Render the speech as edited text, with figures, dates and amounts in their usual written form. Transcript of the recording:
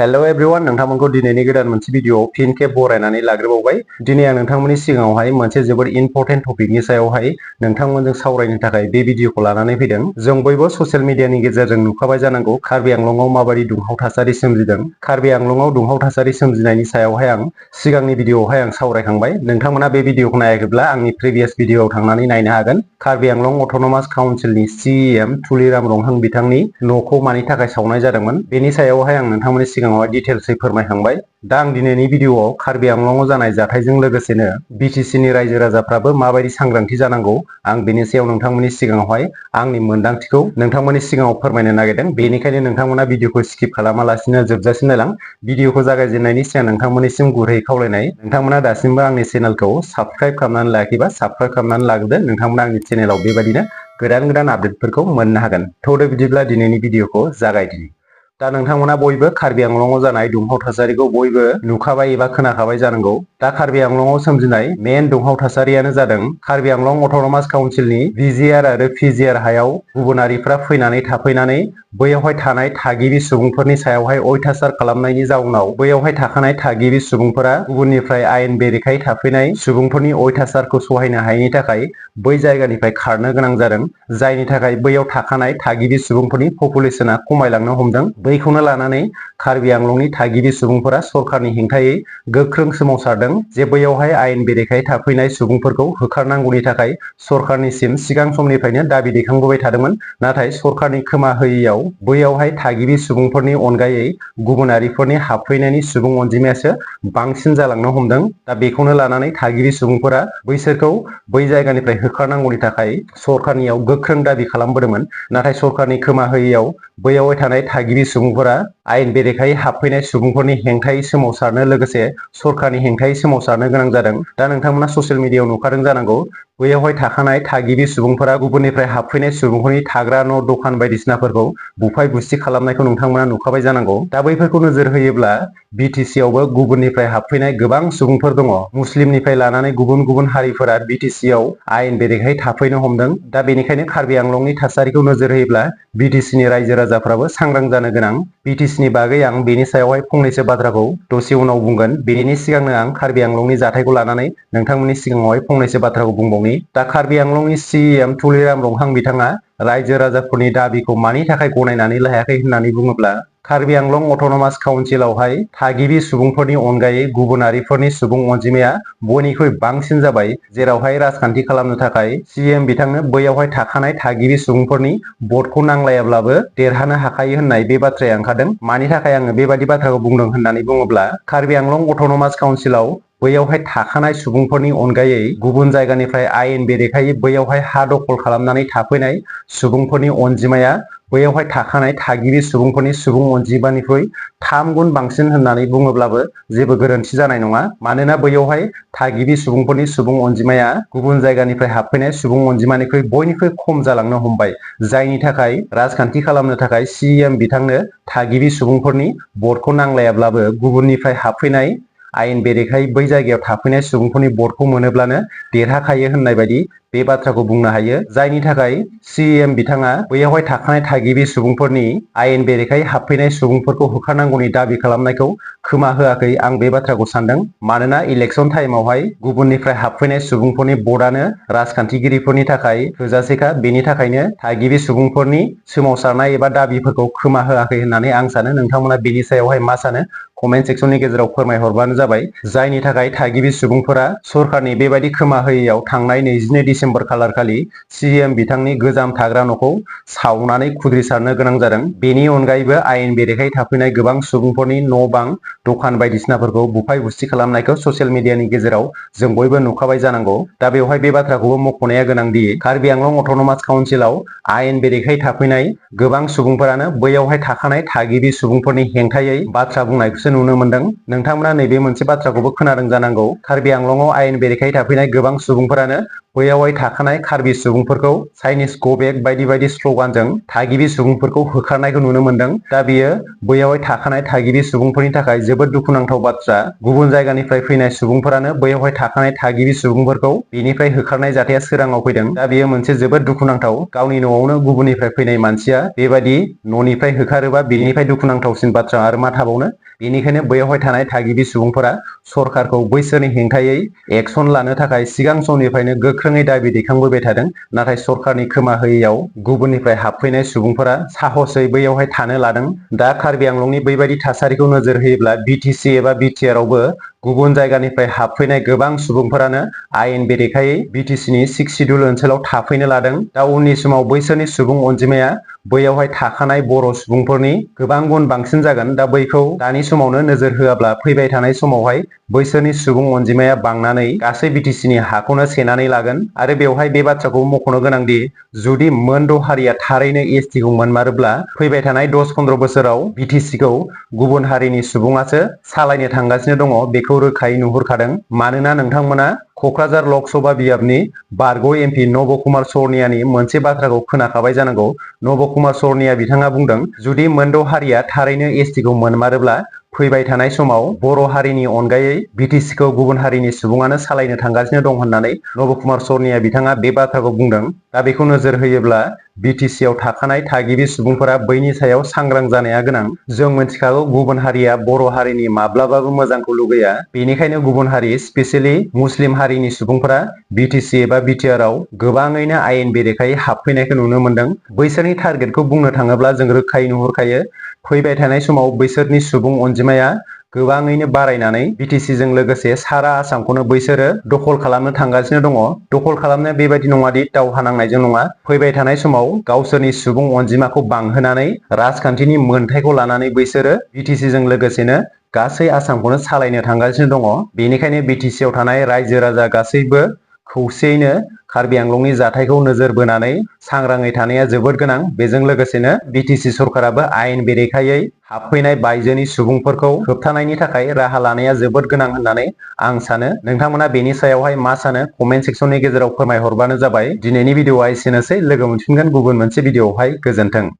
Hello everyone, नोंथांमोनखौ दिनैनि गोदान मोनसे भिडियोआव फिन खेब बरायनानै लाग्रोबावबाय। दिनै आं नोंथांमोननि सिगाङावहाय मोनसे जोबोद इम्पोर्टेन्ट टपिकनि सायावहाय नोंथांमोनजों सावरायनो थाखाय बे भिडियोखौ लानानै फैदों। जों बयबो ससियेल मिडियानि गेजेरजों नुखाबाय जानांगौ कार्बि आंलंआव माबायदि दुंहाव थासारि सोमजिदों। कार्बि आंलंआव दुंहाव थासारि सोमजिनायनि सायावहाय आं सिगांनि भिडियोआवहाय आं सावरायखांबाय। नोंथांमोना बे भिडियोखौ नायाखैब्ला आंनि प्रिभियास भिडियोआव थांनानै नायनो हागोन। कार्बि आंलं अट'नमास काउन्सिलनि CEM तुलिराम रंहां बिथांनि न'खौ मानि थाखाय सावनाय जादोंमोन बेनि सायावहाय आं नोंथांमोननि सिगाङावहाय डिटेल्सै फोरमायखांबाय। दा आं दिनैनि भिडियोआव कार्बि आंलंआव जानाय जाथायजों लोगोसेनो BTCनि रायजो राजाफ्राबो माबायदि सांग्रांथि जानांगौ आं बेनि सायाव नोंथांमोननि सिगाङावहाय आंनि मोन्दांथिखौ नोंथांमोननि सिगाङाव फोरमायनो नागिरदों। बेनिखायनो नोंथांमोना भिडियोखौ स्किप खालामालासिनो जोबजासिम नायलां। भिडियोखौ जागायजेननायनि सिगां नोंथांमोननिसिम गुरै खावलायनाय, नोंथांमोना दासिमबो आंनि चेनेलखौ साबस्क्राइब खालामनानै लायाखैबा साबस्क्राइब खालामनानै लाग्रोदो। नोंथांमोना आंनि चेनेलाव बेबायदिनो गोदान आपडेटफोरखौ मोननो हागोन। थौदो बिदिब्ला दिनैनि भिडियोखौ जागायदिनि। दा नोंथांमोना बयबो कार्बि आंलंआव जानाय दुंहाव थासारिखौ बयबो नुखाबाय एबा खोनाखाबाय जानांगौ। दा कार्बि आंलंआव सोमजिनाय मेन दुंहाव थासारियानो जादों कार्बि आंलं अट'नमास काउन्सिलनि VGR आरो PGR हायाव गुबुनारिफ्रा फैनानै थाफैनानै बैयावहाय थानाय थागिबि सुबुंफोरनि सायावहाय अयथासार खालामनायनि जाउनाव बैयावहाय थाखानाय थागिबि सुबुंफोरा गुबुननिफ्राय आयेन बेरेखायै थाफैनाय सुबुंफोरनि अयथासारखौ सहायनो हायैनि थाखाय बै जायगानिफ्राय खारनो गोनां जादों। जायनि थाखाय बैयाव थाखानाय थागिबि सुबुंफोरनि पपुलेसना खमायलांनो हमदों। बैखौनो लानानै कार्बि आंलंनि थागिबि सुबुंफोरा सरखारनि हेंथायै गोख्रों सोमावसारदों जे बैयावहाय आयेन बेरेखायै थाफैनाय सुबुंफोरखौ होखारनांगौनि थाखाय सरखारनिसिम सिगां समनिफ्रायनो दाबि दैखांबोबाय थादोंमोन। नाथाय सरखारनि खोमा होयैयाव बैयावहाय थागिबि सुबुंफोरनि अनगायै गुबुनारिफोरनि हाबफैनायनि सुबुं अनजिमायासो बांसिन जालांनो हमदों। दा बेखौनो लानानै थागिबि सुबुंफोरा बैसोरखौ बै जायगानिफ्राय होखारनांगौनि थाखाय सरखारनियाव गोख्रों दाबि खालामबोदोंमोन। नाथाय सरखारनि खोमा होयैयाव बैयावहाय थानाय थागिबि सुबुंफोरा आयेन बेरेखायै हाबफैनाय सुबुंफोरनि हेंथायै सोमावसारनो लोगोसे सरखारनि हेंथायै सोमावसारनो गोनां जादों। दा नोंथांमोना ससियेल मिडियायाव नुखादों जानांगौ बैयावहाय थाखानाय थागिबि सुबुंफोरा गुबुननिफ्राय हाबफैनाय सुबुंफोरनि थाग्रा न' दखान बायदिसिनाफोरखौ बुफाय बुसि खालामनायखौ नोंथांमोना नुखाबाय जानांगौ। दा बैफोरखौ नोजोर होयोब्ला BTC आवबो गुबुननिफ्राय हाबफैनाय गोबां सुबुंफोर दङ। मुस्लिमनिफ्राय लानानै गुबुन गुबुन हारिफोरा BTC आव आयेन बेरेखायै थाफैनो हमदों। दा बेनिखायनो कार्बि आंलंनि थासारिखौ नोजोर होयोब्ला BTCनि रायजो राजाफ्राबो सांग्रां जानो गोनां। BTCनि बागै आं बेनि सायावहाय फंनैसो बाथ्राखौ दसे उनाव बुंगोन। बेनि सिगांनो आं कार्बि आंलंनि जाथायखौ लानानै नोंथांमोननि सिगाङावहाय फंनैसो बाथ्राखौ बुंबावनि। दा कार्बि आंलंनि CEM तुलिराम रंहां बिथाङा रायजो राजाफोरनि दाबिखौ मानि थाखाय गनायनानै लायाखै होननानै बुङोब्ला कार्बि आंलं अट'नमास काउन्सिलावहाय थागिबि सुबुंफोरनि अनगायै गुबुनारिफोरनि सुबुं अनजिमाया बयनिख्रुइ बांसिन जाबाय। जेरावहाय राजखान्थि खालामनो थाखाय CEM बिथांनो बैयावहाय थाखानाय थागिबि सुबुंफोरनि भटखौ नांलायाब्लाबो देरहानो हाखायो होननाय बे बाथ्राया ओंखारदों। मानि थाखाय आङो बेबादि बाथ्राखौ बुंदों होननानै बुङोब्ला कार्बि आंलं अट'नमास काउन्सिलाव बैयावहाय थाखानाय सुबुंफोरनि अनगायै गुबुन जायगानिफ्राय आयेन बेरेखायै बैयावहाय हा दखल खालामनानै थाफैनाय सुबुंफोरनि अनजिमाया बैयावहाय थाखानाय थागिबि सुबुंफोरनि सुबुं अनजिमानिख्रुइ 3 गुन बांसिन होननानै बुङोब्लाबो जेबो गोरोन्थि जानाय नङा। मानोना बैयावहाय थागिबि सुबुंफोरनि सुबुं अनजिमाया गुबुन जायगानिफ्राय हाबफैनाय सुबुं अनजिमानिख्रुइ बयनिख्रुइ खम जालांनो हमबाय। जायनि थाखाय राजखान्थि खालामनो थाखाय CEM बिथांनो थागिबि सुबुंफोरनि भटखौ नांलायाब्लाबो गुबुननिफ्राय हाबफैनाय आयेन बेरेखायै बै जायगायाव थाफैनाय सुबुंफोरनि भटखौ मोनोब्लानो देरहाखायो होननाय बायदि बे बाथ्राखौ बुंनो हायो। जायनि थाखाय CEM बिथाङा बैयावहाय थाखानाय थागिबि सुबुंफोरनि आयेन बेरेखायै हाबफैनाय सुबुंफोरखौ होखारनांगौनि दाबि खालामनायखौ खोमा होआखै आं बे बाथ्राखौ सानदों। मानोना इलेक्सन टाइमावहाय गुबुननिफ्राय हाबफैनाय सुबुंफोरनि भटआनो राजखान्थिगिरिफोरनि थाखाय थोजासेखा। बेनि थाखायनो थागिबि सुबुंफोरनि सोमावसारनाय एबा दाबिफोरखौ खोमा होआखै होननानै आं सानो। नोंथांमोना बेनि सायावहाय मा सानो कमेन्ट सेक्सननि गेजेराव फोरमायहरबानो जाबाय। जायनि थाखाय थागिबि सुबुंफोरा सरखारनि बेबायदि खोमा होयैयाव थांनाय 22 डिसेम्बर खालारखालि CEM बिथांनि गोजाम थाग्रा न'खौ सावनानै खुद्रिसारनो गोनां जादों। बेनि अनगायैबो आयेन बेरेखायै थाफैनाय गोबां सुबुंफोरनि न' बां दखान बायदिसिनाफोरखौ बुफाय बुसि खालामनायखौ ससियेल मिडियानि गेजेराव जों बयबो नुखाबाय जानांगौ। दा बेवहाय बे बाथ्राखौबो मख'नाया गोनांदि कार्बि आंलं अट'नमास काउन्सिलाव आयेन बेरेखायै थाफैनाय गोबां सुबुंफोरानो बैयावहाय थाखानाय थागिबि सुबुंफोरनि हेंथायै बाथ्रा बुंनायखौसो नुनो मोनदों। नोंथांमोना नैबे मोनसे बाथ्राखौबो खोनादों जानांगौ कार्बि आंलंआव आयेन बेरेखायै थाफैनाय गोबां सुबुंफोरानो बैयावहाय थाखानाय कार्बि सुबुंफोरखौ चाइनिज गो बेक बायदि बायदि स्लगानजों थागिबि सुबुंफोरखौ होखारनायखौ नुनो मोनदों। दा बियो बैयावहाय थाखानाय थागिबि सुबुंफोरनि थाखाय जोबोद दुखुनांथाव बाथ्रा। गुबुन जायगानिफ्राय फैनाय सुबुंफोरानो बैयावहाय थाखानाय थागिबि सुबुंफोरखौ बेनिफ्राय होखारनाय जाथाया सोराङाव फैदों। दा बेयो मोनसे जोबोद दुखुनांथाव। गावनि न'आवनो गुबुननिफ्राय फैनाय मानसिया बेबायदि न'निफ्राय होखारोबा बेनिफ्राय दुखुनांथावसिन बाथ्रा आरो मा थाबावनो। बेनिखायनो बैयावहाय थानाय थागिबि सुबुंफोरा सरखारखौ बैसोरनि हेंथायै एक्सन लानो थाखाय सिगां समनिफ्रायनो गोख्रोङै दाबि दैखांबोबाय थादों। नाथाय सरखारनि खोमा होयैयाव गुबुननिफ्राय हाबफैनाय सुबुंफोरा साहसै बैयावहाय थानो लादों। दा कार्बि आंलंनि बैबायदि थासारिखौ नोजोर होयोब्ला बिटिसि एबा बिटिआर आवबो गुबुन जायगानिफ्राय हाबफैनाय गोबां सुबुंफोरानो आयेन बेरेखायै बिटिसिनि 6 सिडुल ओनसोलाव थाफैनो लादों। दा उननि समाव बैसोरनि सुबुं अनजिमाया बैयावहाय थाखानाय बर' सुबुंफोरनि गोबां गुन बांसिन जागोन। दा बैखौ दानि समावनो नोजोर होआब्ला फैबाय थानाय समावहाय बैसोरनि सुबुं अनजिमाया बांनानै गासै बिटिसिनि हाखौनो सेनानै लागोन। आरो बेवहाय बे बाथ्राखौ मख'नो गोनांदि जुदि मोनद' हारिया थारैनो एसटिखौ मोनमारोब्ला फैबाय थानाय 10-15 बोसोराव बिटिसिखौ गुबुन हारिनि सुबुङासो सालायनो थांगासिनो दङ। बेखौ रोखायै नुहुरखादों। मानोना नोंथांमोना क'क्राझार लकसभा बियाबनि बारग' एमपि नब कुमार सर्नियानि मोनसे बाथ्राखौ खोनाखाबाय जानांगौ। नब कुमार सर्निया बिथाङा बुंदों, जुदि मोनद' हारिया थारैनो एसटिखौ मोनमारोब्ला फैबाय थानाय समाव बर' हारिनि अनगायै बिटिसिखौ गुबुन हारिनि सुबुङानो सालायनो थांगासिनो दं होननानै नब कुमार सर्निया बिथाङा बे बाथ्राखौ बुंदों। दा बेखौ नोजोर होयोब्ला बिटिसिआव थाखानाय थागिबि सुबुंफोरा बैनि सायाव सांग्रां जानाया गोनां। जों मिथिखागौ गुबुन हारिया बर' हारिनि माब्लाबाबो मोजांखौ लुगैया। बेनिखायनो गुबुन हारि स्पेसियेलि मुस्लिम हारिनि सुबुंफोरा बिटिसि एबा बिटिआर आव गोबाङैनो आयेन बेरेखायै हाबफैनायखौ नुनो मोनदों। बैसोरनि टारगेटखौ बुंनो थाङोब्ला जों रोखायै नुहुरखायो। फैबाय थानाय समाव बैसोरनि सुबुं अनजिमाया गोबाङैनो बारायनानै बिटिसिजों लोगोसे सारा आसामखौनो बैसोरो दखल खालामनो थांगासिनो दङ। दखल खालामनाया बेबायदि नङादि दावहा नांनायजों नङा। फैबाय थानाय समाव गावसोरनि सुबुं अनजिमाखौ बांहोनानै राजखान्थिनि मोनथायखौ लानानै बैसोरो बिटिसिजों लोगोसेनो गासै आसामखौनो सालायनो थांगासिनो दङ। बेनिखायनो बिटिसिआव थानाय रायजो राजा गासैबो खौसेयैनो कार्बि आंलंनि जाथायखौ नोजोर बोनानै सांग्राङै थानाया जोबोद गोनां। बेजों लोगोसेनो बिटिसि सरकाराबो आयेन बेरेखायै हाबफैनाय बायजोनि सुबुंफोरखौ होबथानायनि थाखाय राहा लानाया जोबोद गोनां होननानै आं सानो। नोंथांमोना बेनि सायावहाय मा सानो कमेन्ट सेक्सननि गेजेराव फोरमायहरबानो जाबाय। दिनैनि भिडिअआ एसेनोसै। लोगो मोनफिनगोन गुबुन मोनसे भिडिअआवहाय। गोजोन्थों।